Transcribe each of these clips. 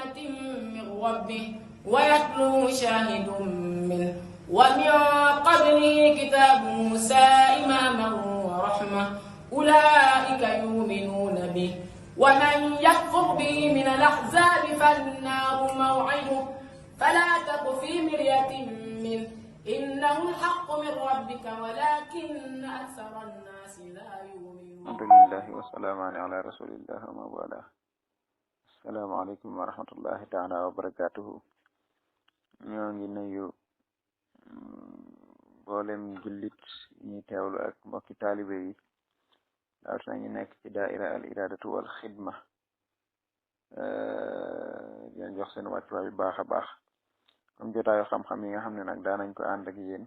بينة من ربه ويتلو شاهد منه ومن قبله كتاب موسى إماما ورحمة أولئك يؤمنون به ومن يكفر به من الأحزاب فالنار موعده فلا تك في مرية منه إنه الحق من ربك ولكن أكثر الناس لا يؤمنون. الحمد لله والسلام على رسول الله وما والاه. السلام عليكم ورحمة الله تعالى وبركاته. ñoo ngi nuyu mboolem jullit ñi teewlu ak mbokki taalibe yi daal sa ngi nekk ci daaira al iradatu wal xidma di leen jox seen wàccuwaay bu baax a baax comme jotaayu xam-xam yi nga xam ne nag daanañ ko ànd ak yéen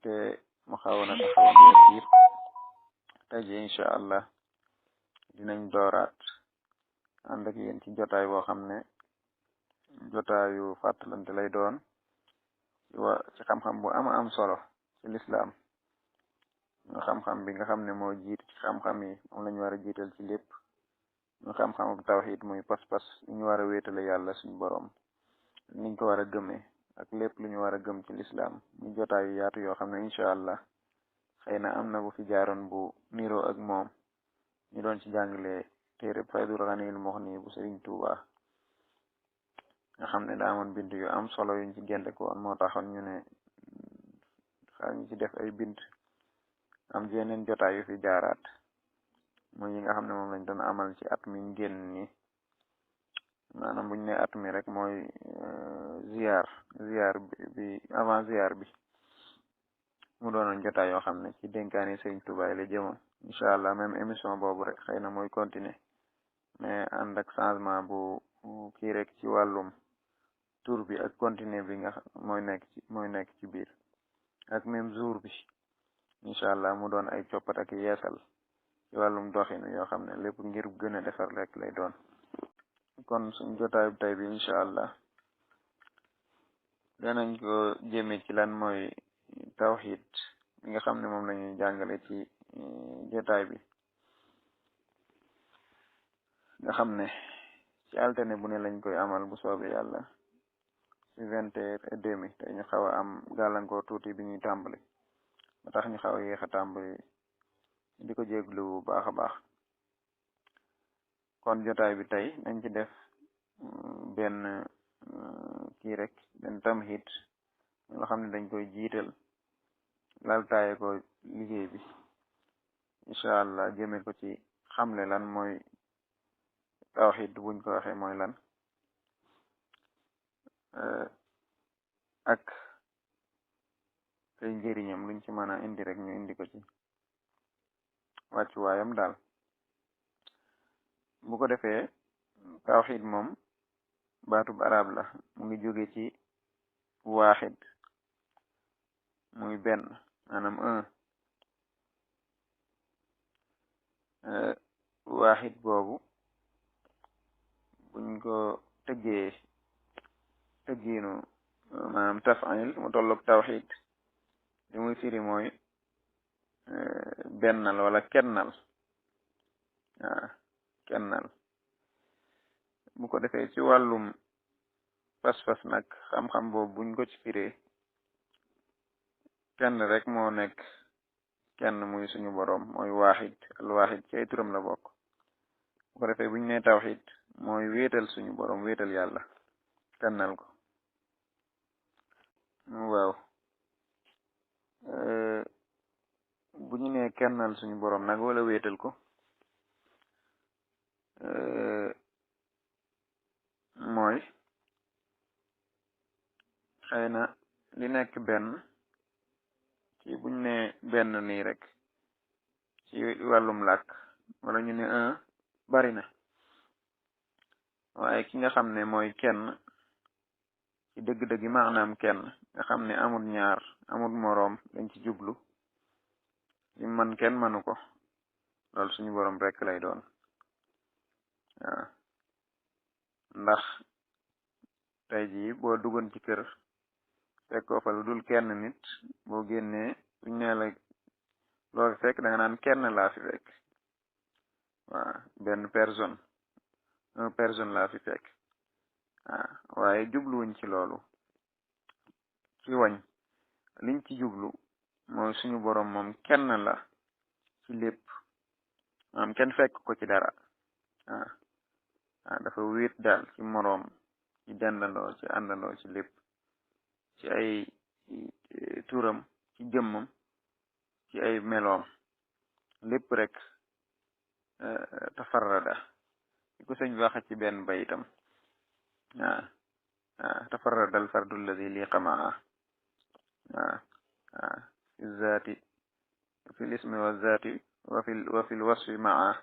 te mu xawoon a taxaw di ak diir tey ji incha allah dinañ dooraat ànd ak yéen ci jotaay boo xam ne jotaayu fàttalante lay doon ci xam-xam bu am solo ci lislaam nga xam-xam bi nga xam ne moo jiit ci xam-xam yi moom lañu war a jiital ci lépp nga xam-xamu tawhid muy pas-pas li ñu war a wéetale yàlla suñu boroom niñ ko war a gëmee ak lépp lu ñu war a gëm ci lislaam muy jotaayu yaatu yoo xam ne incha allah xëy na am na bu fi jaaroon bu niroo ak moom ñu doon ci jàngale téere Faydul Ghaniyul Mughni bu Sëriñ Tuubaa nga xam ne daa amoon bind yu am solo yuñ ci génte ko woon moo taxoon ñu ne xaar ñu ci def ay bind am yeneen jotaay yu fi jaaraat muy yi nga xam ne moom lañ doon amal ci at mi génn ni maanaam buñ ne at mi rek mooy ziar bi avant ziar bi mu doonoon jotaay yoo xam ne ci dénkaani Sëriñ Tuubaa la jëmoon incha allah même émission boobu rek xëy na mooy continuer mais ànd ak changement bu kii rek ci wàllum tur bi ak continuer bi nga mooy nekk ci biir ak même jour bi incha allah mu doon ay coppat ak yeesal ci wàllum doxin yoo xam ne lépp ngir gën a defar rek lay doon kon suñ jotaayu tey bi incha allah danañ ko jëme ci lan mooy tawhid bi nga xam ne moom lañuy jàngale ci jotaay bi nga xam ne ci altine bu ne lañ koy amal bu soobee yàlla ci 20h30 te ñu xaw a am gàllankoor tuuti bi ñuy tàmbali ba tax ñu xaw a yéex a tàmbali di ko jéglu bu baax a baax kon jotaay bi tey nañ ci def benn kii rek benn tamhid loo xam ne dañ koy jiital laltaaye ko liggéey bi incha allah jëme ko ci xamle lan mooy tawhid buñ ko waxee mooy lan ak kay njëriñam luñ ci mën a indi rek ñu indi ko ci wàccuwaayam daal bu ko defee tawhid moom baatub arab la mu ngi jóge ci waaxid muy benn maanaam waaxid boobu buñ ko tëggiinu maanaam taf'il mu tolloog tawhid li muy firi mooy bennal wala kennal kennal bu ko defee ci wàllum pas-pas nag xam-xam boobu buñ ko ci firee kenn rek moo nekk kenn muy suñu boroom mooy waaxid al waaxid ci ay turam la bokk bu ko defee buñ ne tawhid mooy wéetal suñu boroom wéetal yàlla kennal ko waaw bu ñu nee kennal suñu boroom nag wala wéetal ko mooy xëy na li nekk benn ci buñ ne benn nii rek ci wàllum làkk wala ñu ne bari na waaye ki nga xam ne mooy kenn ci dëgg-dëgg maanaam kenn nga xam ne amul ñaar amul moroom dañ ci jublu li man kenn mënu ko loolu suñu boroom rek lay doon waaw ndax tey jii boo duggoon ci kër fekkoo fa lu dul kenn nit boo génnee buñ nee la loo fekk da nga naan kenn laa fi fekk waaw benn personne personne laa fi fekk waaye jubluwuñ ci loolu ci wañ liñ ci jublu mooy suñu borom moom kenn la ci lépp kenn fekk ko ci dara dafa wéet daal ci moroom ci dendandoo ci àndandoo ci lépp ci ay turam ci jëmmam ci ay meloom lépp rek tafarrada ci ko sëñ waxe ci benn bayitam tafarrada al fardu alladi liqa maa fi zaati fi lismi wa zaati wa fi lwasfi maa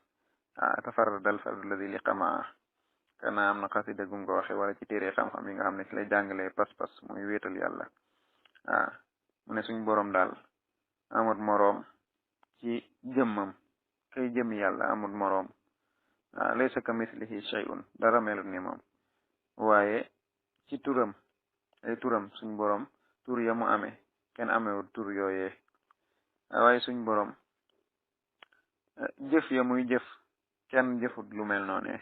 tafarrada al fardu alladi liqa maa kana am na xasida gum ko waxe wala ci téere xam-xam yi nga xam ne ci lay jàngalee pas-pas muy wéetal yàlla mu ne suñ boroom daal amut moroom ci jëmmam kay jëm yàlla amut moroom laysa ka mislihi shay'un dara melut ni moom waaye ci turam ay turam suñ boroom tur ya mu amee kenn amewut tur yooyee waaye suñ boroom jëf ya muy jëf kenn jëfut lu mel noone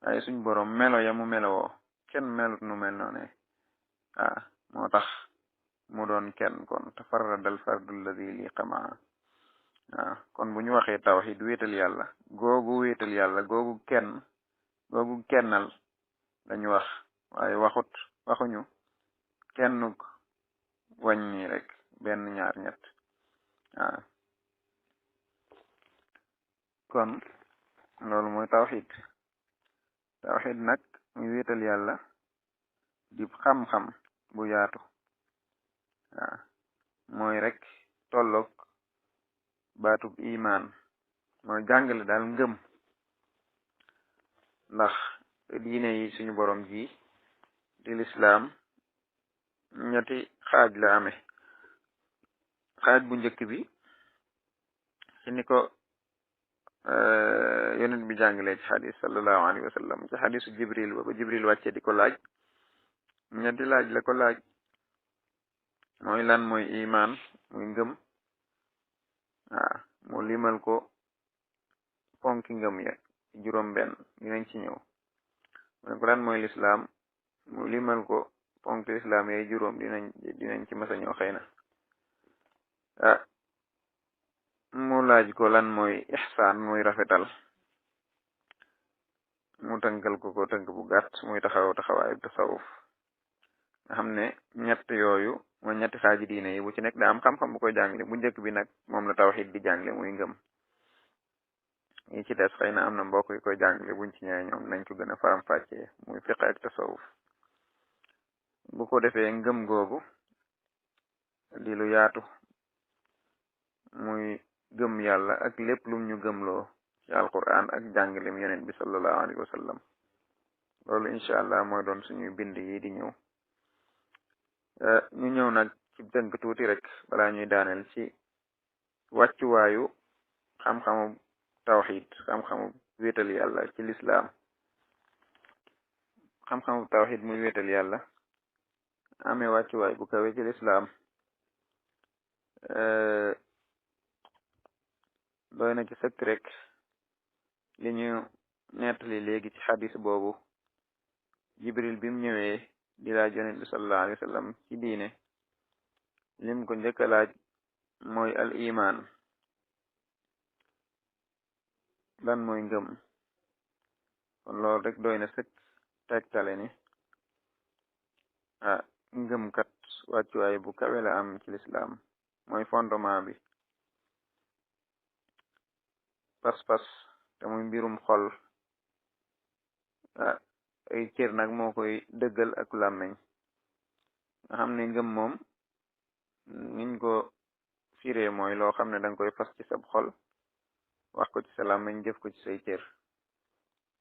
waaye suñ boroom melo ya mu melowoo kenn melut nu mel noone moo tax mu doon kenn kon tafarradal fardu alladi li xamaa kon bu ñu waxee tawxid wéetal yàlla googu kennal dañu wax waaye waxuñu kennuk wàññi rek benn ñaar ñett kon loolu mooy tawxid nag muy wéetal yàlla di xam-xam bu yaatu mooy rek tolloog baatub iman mooy jàngale daal ngëm ndax diine yi suñu borom ji di lislaam ñetti xaaj la amee xaaj bu njëkk bi ci ni ko yonent bi jàngalee ci xadis sallallahu alayhi wa sallam ci xadisu jibril ba jibril wàcce di ko laaj ñetti laaj la ko laaj mooy lan mooy iman muy ngëm mu limal ko ponki ngëm ya juróom benn dinañ ci ñëw mu ne ko lan mooy lislaam mu limal ko ponki lislaam yay juróom dinañ ci masa ñëw xëy na mu laaj ko lan mooy ixsaan muy rafetal mu tënkal ko tënk bu gàtt muy taxawaayu tasawuf nga xam ne ñett yooyu mooy ñetti xaaji diine yi bu ci nekk daa am xam-xam bu koy jàngale bu njëkk bi nag moom la tawxid di jàngale muy ngëm yi ci des xëy na am na mbokk yi koy jàngale buñ ci ñëwee ñoom nañ ko gën a faram-fàccee muy fiqh ak tasawuf bu ko defee ngëm googu di lu yaatu muy gëm yàlla ak lépp lum ñu gëmloo ci alquran ak jàngalem yonent bi sallallahu alayhi wa sallam loolu incha allah mooy doon suñuy bind yi di ñëw ñu ñëw nag ci tënk tuuti rek balaa ñuy daaneel ci wàccuwaayu xam-xamu tawxid xam-xamu wéetal yàlla ci lislaam xam-xamu tawxid muy wéetal yàlla amee wàccuwaay bu kawe ci lislaam doy na ci sëkk rek li ñu nettali léegi ci xadis boobu jibril bi mu ñëwee di laaj yonent bi sallallahu alayhi wa sallam ci diine lim ko njëkk a laaj mooy al iman lan mooy ngëm kon loolu rek doy na sëkk tegtale ni ngëm kat wàccuwaay bu kawe la am ci lislaam mooy fondement bi pas-pas te muy mbirum xol ay cër nag moo koy dëggal ak làmmeñ nga xam ne ngëm moom niñ ko firee mooy loo xam ne danga koy fas ci sab xol wax ko ci sa làmmeñ jëf ko ci say cër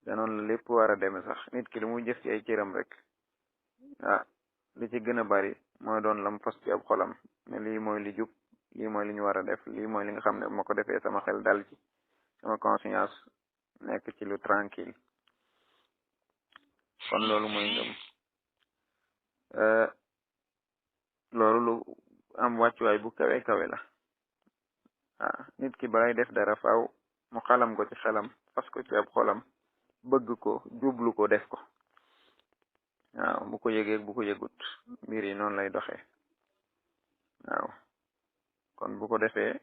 danoonu la lépp war a deme sax nit ki li muy jëf ci ay cëram rek li ci gën a bari mooy doon lam fas ci ab xolam ne lii mooy li jub lii mooy li ñu war a def lii mooy li nga xam ne bu ma ko defee sama xel dal ci sama conscience nekk ci lu tranquille kon loolu mooy ngëm loolu lu am wàccuwaay bu kawe kawe la nit ki balay def dara faaw mu xalam ko ci xelam fas ko ci ab xolam bëgg ko jublu ko def ko waaw bu ko yëgee bu ko yëgut mbir yi noonu lay doxee waaw kon bu ko defee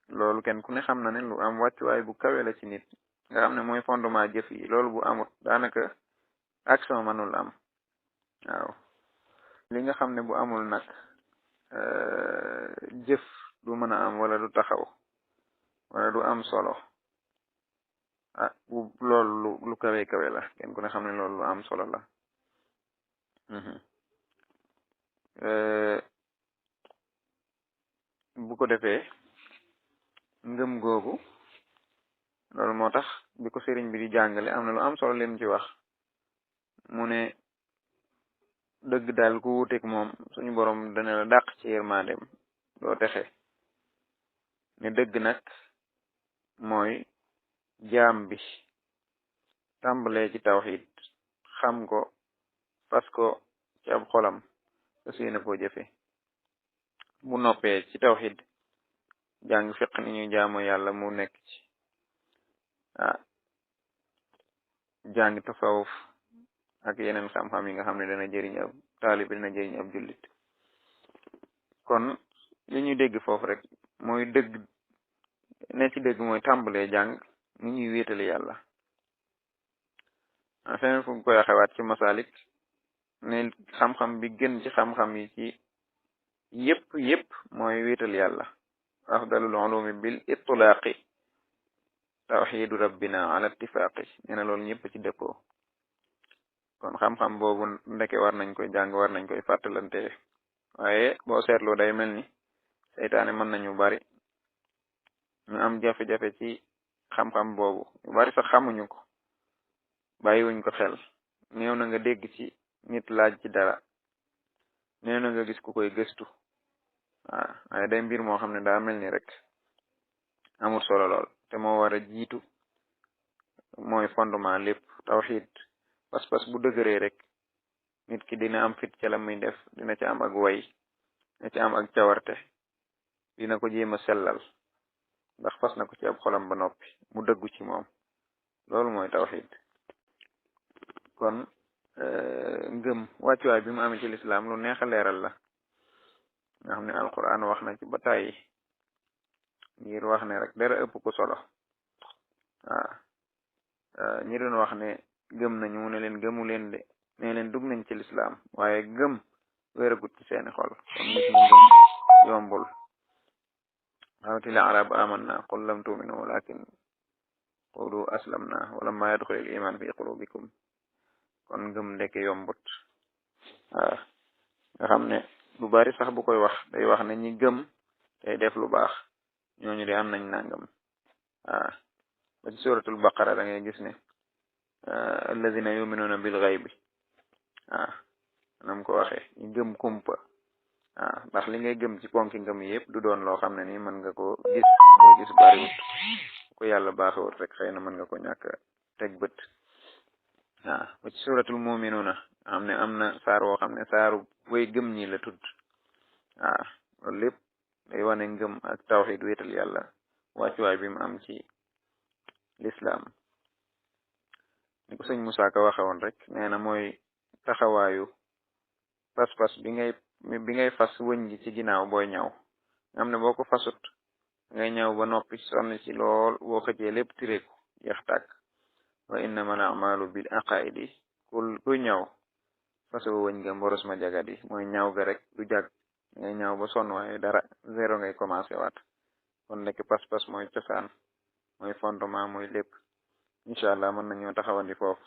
loolu kenn ku ne xam na ne lu am wàccuwaay bu kawe la ci nit nga xam ne mooy fondement jëf yi loolu bu amut daanaka action mënul am waaw li nga xam ne bu amul nag jëf du mën a am wala du taxaw wala du am solo ah bu loolu lu kawe kawe la kenn ku ne xam ne loolu lu am solo la bu ko defee ngëm googu loolu moo tax bi ko sëriñ bi di jàngale am na lu am solo lim ci wax mu ne dëgg daal ku wuteeg moom suñu borom dana la dàq ci yërmaandem doo texe ne dëgg nag mooy jaam bi tàmbalee ci tawxid xam ko fas ko ci ab xolam te suyna koo jëfe bu noppee ci tawxid jàng fiq ni ñu jaamu yàlla mu nekk ci jàng tasawuf ak yeneen xam-xam yi nga xam ne dana jëriñ ab taalibi dana jëriñ ab jullit kon li ñuy dégg foofu rek mooy dëgg ne ci dëgg mooy tàmbalee jàng ni ñuy wéetale yàlla feneen fu koy waxewaat ci masalik ne xam-xam bi gën ci xam-xam yi ci yépp mooy wéetal yàlla afdalul ulumi bil itlaaqi tawxidu rabbina ala ittifaaqi nee na loolu ñëpp ci dëppoo kon xam-xam boobu ndeke war nañ koy jàng war nañ koy fàttalante waaye boo seetloo day mel ni seytaane mën nañu bari ñu am jafe-jafe ci xam-xam boobu ñu bari sax xamuñu ko bàyyiwuñ ko xel néew na nga dégg ci nit laaj ci dara néew na nga gis ku koy gëstu waaye day mbir moo xam ne daa mel ni rek amul solo lool te moo war a jiitu mooy fondement lépp tawxiid pas-pas bu dëgëree rek nit ki dina am fit ca la muy def dina ci am ak way dina ci am ak cawarte dina ko jéem a sellal ndax fas na ko ci ab xolam ba noppi mu dëggu ci moom loolu mooy tawxiid kon ngëm wàccuwaay bi mu amee ci lislaam lu neex a leeral la nga xam ne alquran wax na ci ba tàyyi ngir wax ne rek dara ëpp ko solo ñi doon wax ne gëm nañu mu ne leen gëmu leen de ne leen dugg nañ ci lislaam waaye gëm wéeragut ci seeni xol kon nit ñi gëm yombul xawti la arab amanna qul lam tuminu walakin qulu aslamna walamma yadxulil iman fi qulubikum kon ngëm ndeke yombut nga xam ne lu bari sax bu koy wax day wax ne ñi gëm tey def lu baax ñooñu de am nañ nangam ba ci suratul baqara da ngay gis ne alladina yuminuna bil ghaybi nam ko waxee ñu gëm kumpa ndax li ngay gëm ci ponki ngëm yëpp du doon loo xam ne ni mën nga ko gis loo gis bariwut ko yàlla baaxewut rek xëy na mën nga ko ñàkk teg bët ba ci suratul muminuna xam ne am na saar woo xam ne saaru way gëm ñi la tudd loolu lépp day wane ngëm ak tawxid wéetal yàlla wàccuwaay bi mu am ci lislaam ni ko sëñ Musaa Ka waxe woon rek nee na mooy taxawaayu pas-pas bi ngay fas wëñ gi ci ginnaaw booy ñaw nga xam ne boo ko fasut ngay ñaw ba noppi sonn ci lool boo xëccee lépp tireeku jeex tàkk wa innama al a'malu bil aqaidi ku ñaw fasoo wëñ ga mboros ma jagadi mooy ñaw ga rek du jag ngay ñaw ba sonn waaye dara zéro ngay commencé waat kon nekk pas-pas mooy cosaan mooy fondement mooy lépp incha allah mën nañoo taxawandi foofu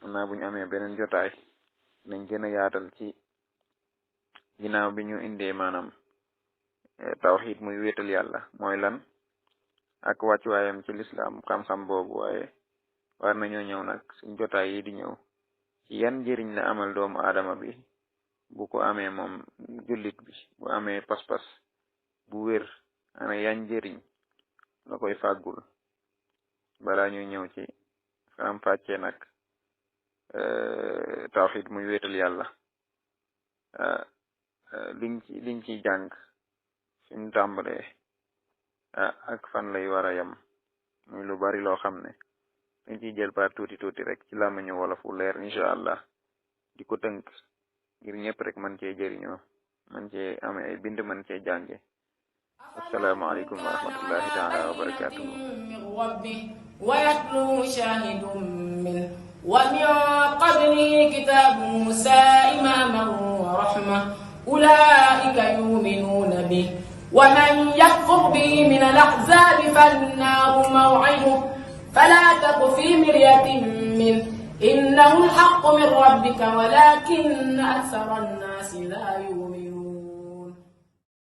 mën naa bu ñu amee beneen jotaay nañ gën a yaatal ci ginnaaw bi ñu indee maanaam tawxiid muy wéetal yàlla mooy lan ak wàccuwaayam ci lislaam xam-xam boobu waaye war nañoo ñëw nag suñ jotaay yi di ñëw ci yan njëriñ la amal doomu aadama bi bu ko amee moom jullit bi bu amee pas-pas bu wér ana yan njëriñ la koy fàggul balaa ñuy ñëw ci faram fàccee nag tawxiid muy wéetal yàlla liñ ciy jàng fi mu tàmbalee ak fan lay war a yem muy lu bari loo xam ne dañ ciy jël par tuuti rek ci làmmiñu wolof wu leer incha allah di ko tënk ngir ñëpp rek man cee jëriñoo man cee amee ay bind man cee jànge asalaamaaleykum wa rahmatullahi taala wa barakatuhu ويتلو شاهد منه ومن قبله كتاب موسى إماما ورحمة أولئك يؤمنون به ومن يكفر به من الأحزاب فالنار موعده فلا تك في مرية منه إنه الحق من ربك ولكن أكثر الناس لا يؤمنون